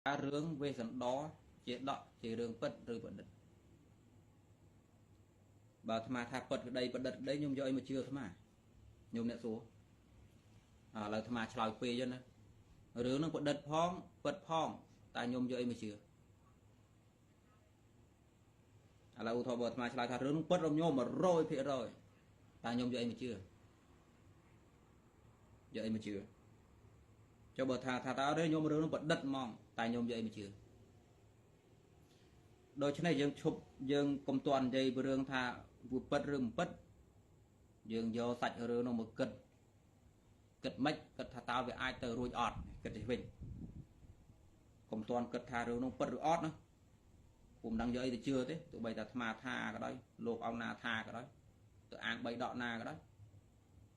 រឿងវេស្សន្តរជាដកជារឿងពិតឬប្រឌិតបើអាត្មាថាពិតក្តីប្រឌិតក្តីខ្ញុំយកអីមកជឿអាត្មាខ្ញុំអ្នកសួរឥឡូវអាត្មាឆ្លើយពេកណារឿងនឹងប្រឌិតផងពិតផងតែខ្ញុំយកអីមកជឿឥឡូវឧទាហរណ៍បើអាត្មាឆ្លើយថារឿងនឹងពិតរបស់ខ្ញុំ100%តែខ្ញុំយកអីមកជឿយកអីមកជឿចុះបើថាតើខ្ញុំរឿងនឹងប្រឌិតហ្មងតែខ្ញុំយកអីមកជឿដូច្នេះយើងឈប់យើងកុំទាន់និយាយពីរឿងថាវាពិតឬមិនពិតយើងយកសាច់រឿងនោះមកគិតគិតមិនគិតថាតើវាអាចទៅរួចអត់គិតទៅវិញកុំទាន់គិតថារឿងនោះពិតឬអត់ណាពុំដឹងយកអីទៅជឿទេទោះបីតែអាត្មាថាក៏ដោយលោកអង្គណាថាក៏ដោយទៅអាងបីដកណាក៏ដោយ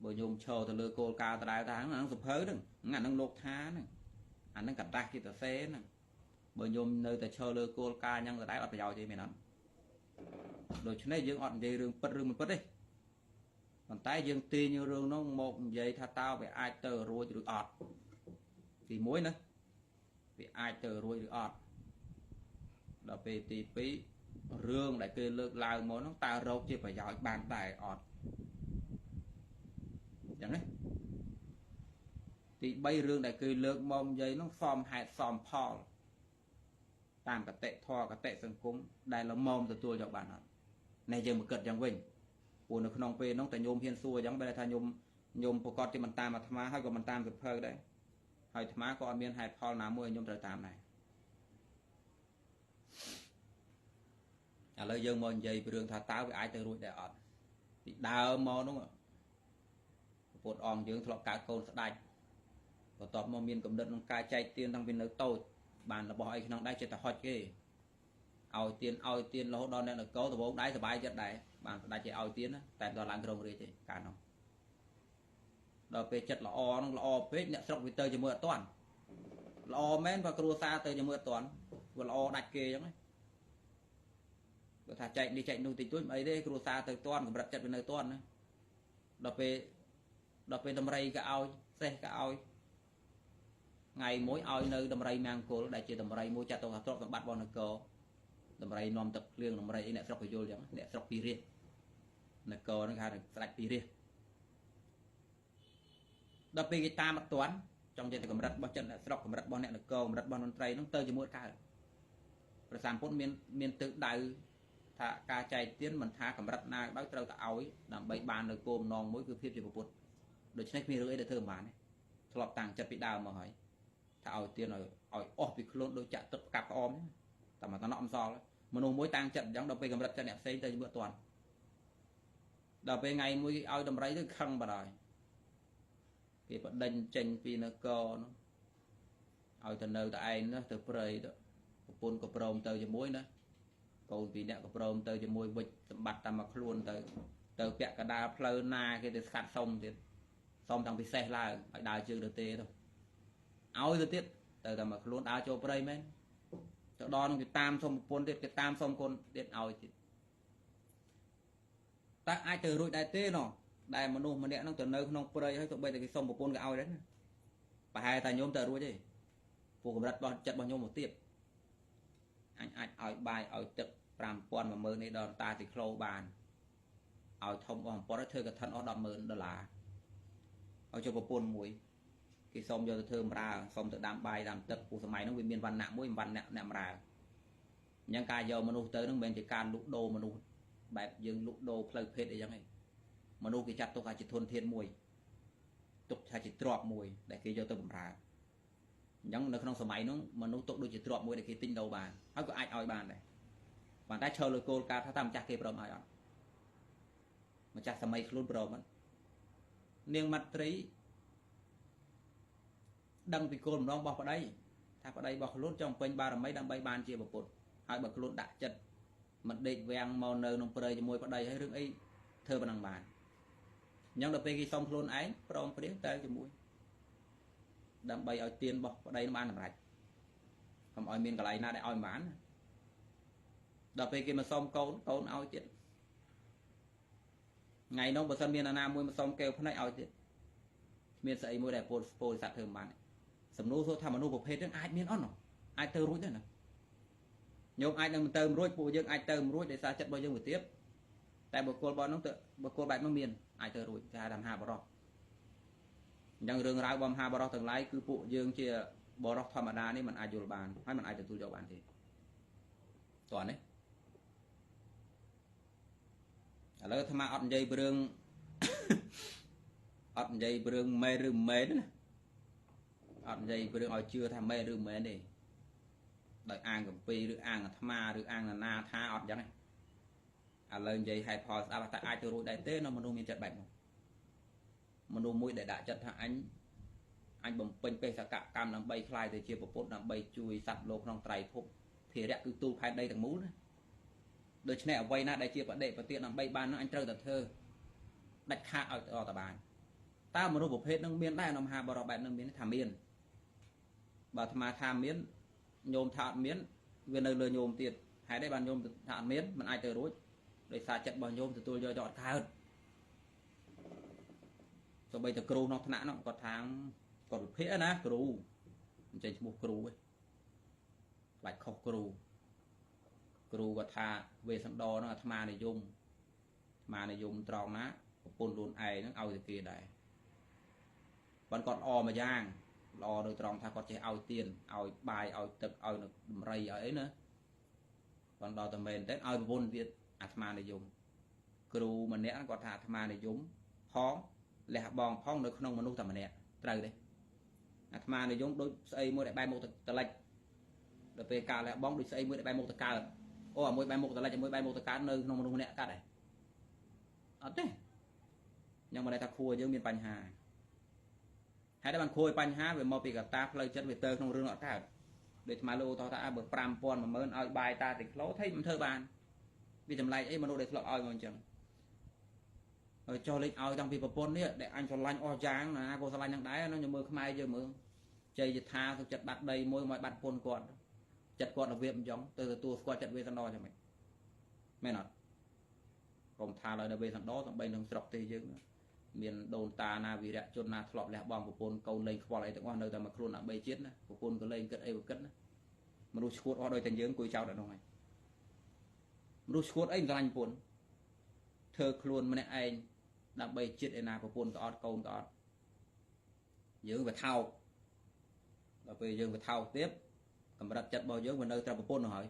បើញោមឈរទៅលើគោលការណ៍ដដែលថាហ្នឹងសភៅហ្នឹងអាហ្នឹងលោកថាហ្នឹងអាហ្នឹងកដាស់គេទៅសេហ្នឹងបើញោមនៅតែឈរលើគោលការណ៍អញ្ចឹងដដែលអត់ប្រយោជន៍ទេមែនអត់ដូច្នេះយើងអត់និយាយរឿងពិតឬមិនពិតទេប៉ុន្តែយើងទាញរឿងនោះមកនិយាយថាតើវាអាចទៅរួចឬអត់ទី1ណាវាអាចទៅរួចឬអត់ដល់ពេលទី2រឿងដែលគេលើកឡើងមកនោះតើរកជាប្រយោជន៍បានដែរអត់អញ្ចឹងណាទី3រឿងដែលគេលើកមកនិយាយនោះសមហេតុសមផលតាមកតិធម៌កតិសង្គមដែលល្មមទទួលយកបានអត់នេះយើងមកគិតយ៉ាងវិញព្រោះនៅក្នុងពេលនោះតែញោមហ៊ានសួរអញ្ចឹងបែរថាញោមប្រកាសជាមិនតាមអាត្មាហើយក៏មិនតាមសភៅដែរហើយអាត្មាក៏អត់មានហេតុផលណាមួយឲ្យញោមត្រូវតាមដែរឥឡូវយើងមកនិយាយពីរឿងថាតើវាអាចទៅរួចដែរអត់ពីដើមមកនោះពុទ្ធអង្គយើងធ្លាប់កើតកូនស្ដេចបន្ទាប់មកមានកំណត់ក្នុងការចែកទានតាំងពីនៅតូចបានរបស់អីក្នុងដែរចិត្តតែហុចគេឲ្យទានឲ្យទានរហូតដល់អ្នកនគរដំបូងដែរសบายចិត្តដែរបានស្ដេចគេឲ្យទានតែដល់ឡើងក្រុងរាជទេកាលនោះដល់ពេលចិត្តល្អនោះល្អពេកអ្នកស្រុកវាទៅជាមួយអត់ទាន់ល្អមែនបើគ្រួសារទៅជាមួយអត់ទាន់វាល្អដាច់គេអញ្ចឹងបើថាចែកនេះចែកនោះតិចតួចមិនអីទេគ្រួសារទៅទាន់កម្រិតចិត្តវានៅទាន់ណាដល់ពេលដំរីក៏ឲ្យសេះក៏ឲ្យថ្ងៃមួយឲ្យនៅដំរីមង្គលដែលជាដំរីមួយចាត់ទុកថាទ្រព្យសម្បត្តិរបស់នគរដំរីនាំទឹកភ្លៀងដំរីអីអ្នកស្រុកក៏យល់អញ្ចឹងអ្នកស្រុកពីរាជនគរហ្នឹងគេហៅស្ដេចពីរាជដល់ពេលគេតាមអត់ទាន់ចង់និយាយទៅកម្រិតរបស់ចិត្តអ្នកស្រុកកម្រិតរបស់អ្នកនគរកម្រិតរបស់មន្ត្រីហ្នឹងទៅជាមួយកើតព្រះសម្ពុទ្ធមានទិសដៅថាការចែកទានមិនថាកម្រិតណាក៏ដោយត្រូវតែឲ្យដើម្បីបាននៅគោលបំណងមួយគឺភាពជាពុទ្ធដូច្នេះគ្មានរឿងអីដែលធ្វើមិនបានទេធ្លាប់តាំងចិត្តពីដើមមកហើយថាឲ្យទានឲ្យអស់ពីខ្លួនដូចចាក់ទឹកកាប់ក្អមតែមកតំណក់មិនសល់មនុស្សមួយតាំងចិត្តអញ្ចឹងដល់ពេលកម្រិតចិត្តអ្នកផ្សេងទៅជាមួយអត់ទាន់ដល់ពេលថ្ងៃមួយគេឲ្យដំរីទៅខឹងបាត់ហើយគេបដិញចេញពីនគរនោះឲ្យទៅនៅតែឯងណាទៅព្រៃទៅប្រពន្ធក៏ព្រមទៅជាមួយណាកូនពីរនាក់ក៏ព្រមទៅជាមួយវិច្ចសម្បត្តិតាមមកខ្លួនទៅទៅពាក់កដាលផ្លូវណាគេទៅស្កាត់សុំទៀតសុំតាំងពិសេសឡើងឲ្យដើរជើងទៅទេទៅឲ្យទៅទៀតទៅតែមកខ្លួនដើរចូលព្រៃមែនទៅដល់នោះគេតាមសុំប្រពន្ធទៀតគេតាមសុំកូនទៀតឲ្យទៀតតើអាចទៅរួចដែរទេណោះដែលមនុស្សម្នាក់ហ្នឹងទៅនៅក្នុងព្រៃហើយទោះបីតែគេសុំប្រពន្ធក៏ឲ្យដែរណាប្រហែលថាញោមទៅរួចទេពួកកម្រិតរបស់ចិត្តរបស់ញោមមកទៀតអញអាចឲ្យបាយឲ្យទឹក5000 10000នេះដល់តាទីក្លូបានឲ្យធំអស់បំផុតឲ្យធ្វើកឋិនអស់100,000ដុល្លារឲ្យចូលប្រពន្ធមួយគេសុំយកទៅធ្វើបម្រើសុំទៅដាំបាយដាំទឹកព្រោះសម័យហ្នឹងវាមានវណ្ណៈមួយវណ្ណៈអ្នកបម្រើអញ្ចឹងការយកមនុស្សទៅហ្នឹងមិនមែនជាការលក់ដូរមនុស្សបែបយើងលក់ដូរផ្លូវភេទអីចឹងទេមនុស្សគេចាត់ទុកថាជាធនធានមួយទុកថាជាទ្រព្យមួយដែលគេយកទៅបម្រើអញ្ចឹងនៅក្នុងសម័យហ្នឹងមនុស្សទុកដូចជាទ្រព្យមួយដែលគេទិញដូរបានហើយក៏អាចឲ្យបានដែរប៉ុន្តែឈរលើគោលការណ៍ថាតាមម្ចាស់គេព្រមឲ្យអត់ម្ចាស់សម័យខ្លួនព្រមអត់នាងមត្រីដឹងពីគោលបំណងរបស់ប្តីថាប្តីរបស់ខ្លួនចង់ពេញបារមីដើម្បីបានជាពុទ្ធហើយបើខ្លួនដាក់ចិត្តមិនដេកវាំងមកនៅក្នុងព្រៃជាមួយប្តីហើយរឿងអីធ្វើប៉ុណ្ណឹងបានអញ្ចឹងដល់ពេលគេសុំខ្លួនឯងព្រមព្រៀងទៅជាមួយដើម្បីឲ្យទានរបស់ប្តីនឹងបានសម្រេចកុំឲ្យមានកន្លែងណាដែលឲ្យមិនបានដល់ពេលគេមកសុំកូនកូនឲ្យទៀតថ្ងៃនោះបើសិនមានអាណាមួយមកសុំកែវភ្នែកឲ្យទៀតគ្មានស្អីមួយដែលពោលសត្វធ្វើមិនបានសំណួរសួរថាមនុស្សប្រភេទហ្នឹងអាចមានអត់? អាចទៅរួចដែរណាញោមអាចនឹងមិនទៅរួចពួកយើងអាចទៅរួចដោយសារចិត្តរបស់យើងវាទៀបតែបុគ្គលរបស់នោះទៅបុគ្គលបែបនោះមានអាចទៅរួចគេហៅថាមហាបរោះអញ្ចឹងរឿងរ៉ាវរបស់មហាបរោះទាំងឡាយគឺពួកយើងជាបរោះធម្មតានេះមិនអាចយល់បានហើយមិនអាចទទួលយកបានទេតោះនេះឥឡូវអាត្មាអត់និយាយពីរឿងអត់និយាយពីរឿងមែនឬមិនមែនណាអត់និយាយពីរឿងឲ្យជឿថាមែនឬមិនមែនទេដោយអាងកម្ពីឬអាងអាត្មាឬអាងណានាថាអត់អញ្ចឹងទេឥឡូវនិយាយហេតុផលស្ដាប់តែអាចទៅរួចដែរទេនៅមនុស្សមានចិត្តបែបនោះមនុស្សមួយដែលដាក់ចិត្តថាអញបំពេញបេសកកម្មដើម្បីក្លាយទៅជាពុទ្ធដើម្បីជួយសត្វលោកក្នុងត្រៃភពភារៈគឺទូលផែនដីទាំងមូលណាដូច្នេះអ្វីណាដែលជាបដិបទានដើម្បីបាននោះអញត្រូវតែធ្វើដាច់ខាតឲ្យតបានតើមនុស្សប្រភេទនឹងមានដែរនៅមហាបរោះបែបនឹងមានថាមានបើអាត្មាថាមានញោមថាអត់មានវានៅលើញោមទៀតហេតុអីបានញោមថាអត់មានมันអាចទៅរួចដោយសារចិត្តរបស់ញោមទទួលយកអត់កើតសូម្បីតែគ្រូក្នុងថ្នាក់នោះគាត់ថាគាត់វិភាគណាគ្រូមិនចេញឈ្មោះគ្រូទេខ្លាចខុសគ្រូគ្រូគាត់ថាវេសន្តរនោះអាត្មានិយមអាត្មានិយមត្រង់ណាប្រពន្ធខ្លួនឯងហ្នឹងឲ្យទៅគេដែរប៉ុន្តែគាត់ល្អមួយយ៉ាងល្អនៅត្រង់ថាគាត់ចេះឲ្យទៀនឲ្យបាយឲ្យទឹកឲ្យដំរីឲ្យអីណាប៉ុន្តែដល់តែមែនទេឲ្យប្រពន្ធទៀតអាត្មានិយមគ្រូម្នាក់គាត់ថាអាត្មានិយមផងលះបង់ផងនៅក្នុងមនុស្សតែម្នាក់ត្រូវទេអាត្មានិយមដូចស្អីមួយដែលបែរមុខទៅតលិចដល់ពេលការលះបង់ដូចស្អីមួយដែលបែរមុខទៅកើតអូអាមួយបែរមុខតលិចអាមួយបែរមុខទៅកើតនៅក្នុងមនុស្សម្នាក់កាត់ដែរអត់ទេខ្ញុំមិនដែលថាខួរយើងមានបញ្ហាហើយដែលបានខួរបញ្ហាវាមកពីកត្តាផ្លូវចិត្តវាទៅក្នុងរឿងអត់កើតដូចអាត្មាលោកតោះថាបើ5000 10000ឲ្យបាយតាទាំងក្លោថៃមិនធ្វើបានវាចម្លែកអីមនុស្សដែលធ្លាប់ឲ្យមកអញ្ចឹងហើយចោះលេខឲ្យតាំងពីប្រពន្ធនេះដែលអញស្រឡាញ់អស់យ៉ាងណាក៏ស្រឡាញ់នឹងដែរខ្ញុំមើលខ្មែរយើងមើលជ័យយថាសុខចិត្តបាត់ដីមួយមកបាត់ប្រពន្ធគាត់ចិត្តគាត់របៀបអញ្ចឹងទៅទទួលស្គាល់ចិត្តវេសន្តរចឹងម៉េចមែនអត់កុំថាឡើយដល់វេសន្តរសំបីនឹងស្រុកទេយើងមានដូនតាណាវីរៈជនណាធ្លាប់លះបង់ប្រពន្ធកូនលេងខ្វល់អីទាំងអស់នៅតែមកខ្លួនដើម្បីជាតិណាប្រពន្ធក៏លេងគិតអីក៏គិតណាមនុស្សឈួតអស់ដោយតែយើងគួយចោតដល់នោះហើយមនុស្សឈួតអីមិនស្រឡាញ់ប្រពន្ធធ្វើខ្លួនម្នាក់ឯងដើម្បីជាតិឯណាប្រពន្ធក៏អត់កូនក៏អត់យើងវាថោកដល់ពេលយើងវាថោកទៀតកម្រិតចិត្តរបស់យើងវានៅត្រឹមប្រពន្ធនោះហើយ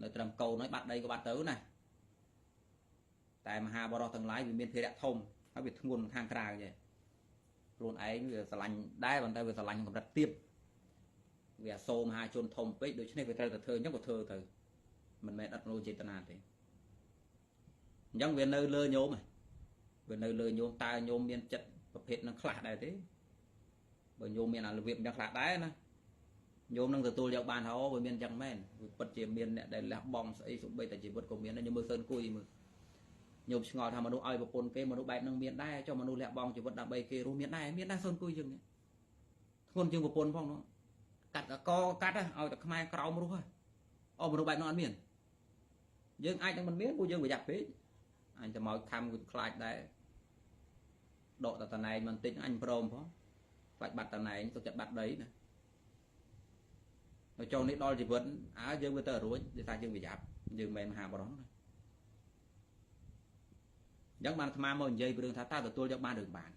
នៅត្រឹមកូនហើយបាត់ដីក៏បាត់ទៅណាតែមហាបរោះទាំងឡាយវាមានភារៈធំហើយវាធ្ងន់ខាងក្រៅទេខ្លួនឯងវាស្រឡាញ់ដែរប៉ុន្តែវាស្រឡាញ់កម្រិតទៀតវាអសូរមហាជនធំពេកដូច្នេះវាត្រូវតែធ្វើអញ្ចឹងក៏ធ្វើទៅមិនមែនអត់មនោចេតនាទេអញ្ចឹងវានៅលើញោមវានៅលើញោមតើញោមមានចិត្តប្រភេទនឹងខ្លះដែរទេបើញោមមានអារបៀបអញ្ចឹងខ្លះដែរណាញោមនឹងទទួលយកបានហ៎វាមានអញ្ចឹងមែនវាពិតជាមានអ្នកដែលលះបង់ស្អីសូម្បីតែជីវិតក៏មានដែរញោមមើលសឿនគួយមើលញោមឆ្ងល់ថាមនុស្សឲ្យប្រពន្ធគេមនុស្សបែបនឹងមានដែរចុះមនុស្សលះបង់ជីវិតដើម្បីគេរស់មានដែរមានដែរសឿនគួយយើងនេះធ្ងន់ជាងប្រពន្ធផងនោះកាត់តកកាត់ឲ្យតែខ្មែរក្រោមរស់អូមនុស្សបែបនោះអត់មានយើងអាចនឹងមិនមានពួកយើងប្រយ័ត្នពេកអញទៅមកខំគឺខ្លាចដែរដកតណែងបន្តិចអញព្រមផងខ្លាចបាត់តណែងទុកចិត្តបាត់ដីណាទៅចុងនេះដល់ជីវិតអើយើងវាទៅរួចដោយសារយើងប្រយ័ត្នយើងមិនមែនមហាបរោះណាអញ្ចឹងបានអាត្មាមកនិយាយពីរឿងថាតើទទួលយកបានឬបាន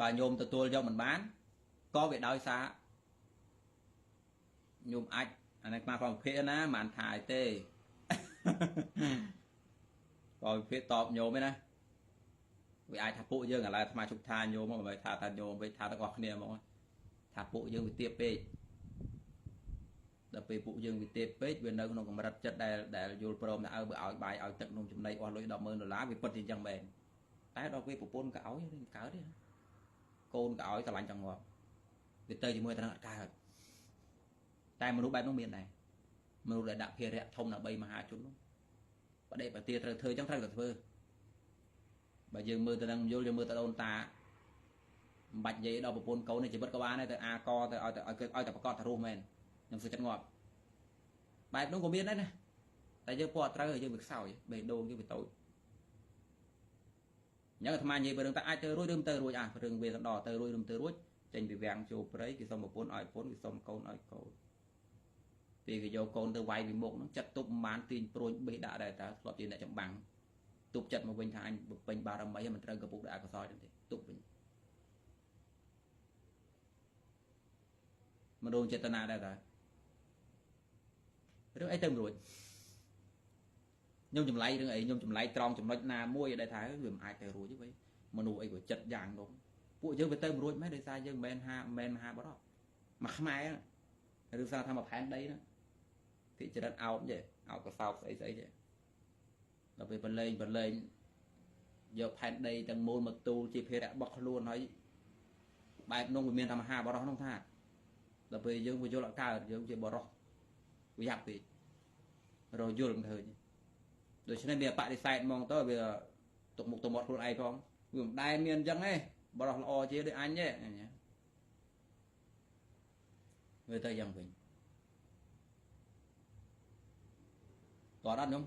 បើញោមទទួលយកមិនបានក៏វាដោយសារញោមអាចអានេះអាត្មាផងវិភាគណាមិនថាអីទេក៏វិភាគតបញោមឯណាវាអាចថាពួកយើងឥឡូវអាត្មាជប់ថាញោមមកមិនថាថាញោមវិញថាទាំងអស់គ្នាមកថាពួកយើងវាទៀបពេកដល់ពេលពួកយើងវាទៀបពេកវានៅក្នុងកម្រិតចិត្តដែលយល់ព្រមថាអើបើឲ្យបាយឲ្យទឹកនំចំណីអស់លុយ100,000ដុល្លារវាពិតជាអញ្ចឹងមែនតែដល់ពេលប្រពន្ធក៏ឲ្យមិនកើតទេកូនក៏ឲ្យស្រឡាញ់ចង់ងាប់វាទៅជាមួយតែនឹងអត់កើតតែមនុស្សបែបនោះមានដែរមនុស្សដែលដាក់ភារៈធំដើម្បីមហាជននោះបដិបទាត្រូវធ្វើអញ្ចឹងត្រូវតែធ្វើបើយើងមើលទៅនឹងយល់យើងមើលទៅដូនតាមិនបាច់និយាយដល់ប្រពន្ធកូននៃជីវិតក៏បានដែរទៅអាកទៅឲ្យឲ្យតែប្រកាសថារស់មែនខ្ញុំសុខចិត្តងាប់បែបនោះក៏មានដែរណាតែយើងពណ៌អត់ត្រូវយើងវាខ្សោយបេះដូងយើងវាតូច អញ្ចឹងអាត្មានិយាយពីរឿងតើអាចទៅរួចឬមិនទៅរួចអារឿងវាសន្តរទៅរួចឬមិនទៅរួចចេញពីវាំងចូលព្រៃគេសុំប្រពន្ធឲ្យប្រពន្ធគេសុំកូនឲ្យកូនពេលគេយកកូនទៅវាយពីមុខហ្នឹងចិត្តទប់មិនបានទាញព្រួញបេះដាក់ដែរតើធ្លាប់ជាអ្នកចម្បាំងទប់ចិត្តមកវិញថាអញពេញបារមីមិនត្រូវកពុកដោយអកុសលទេទប់វិញមិនរងចេតនាដែរតើរឿងអីទៅមិនរួចខ្ញុំចម្លែករឿងអីខ្ញុំចម្លែកត្រង់ចំណុចណាមួយដែលថាវាមិនអាចទៅរួចទេមនុស្សអីក៏ចិត្តយ៉ាងនោះពួកយើងវាទៅមិនរួចមែនដោយសារយើងមិនមែនហាមិនមែនមហាបរោះមកខ្មែរឬសារថាមកផែនដីហ្នឹងភិចរិតអោបទេអោបកសោបស្អីស្អីទេដល់ពេលប្រឡែងប្រឡែងយកផែនដីទាំងមូលមកទូលជាភារៈរបស់ខ្លួនហើយបែបនោះវាមានតែមហាបរោះនោះថាដល់ពេលយើងវាយល់អត់កើតយើងជាបរោះវាយ៉ាប់ពេករយល់មិនឃើញដូច្នេះវាបដិសេធហ្មងទៅវាទុកមុខទៅមាត់ខ្លួនឯងផងវាមិនដែលមានអញ្ចឹងទេបរោះល្អជាដូចអញទេវាទៅយ៉ាងវិញតើអត់ខ្ញុំ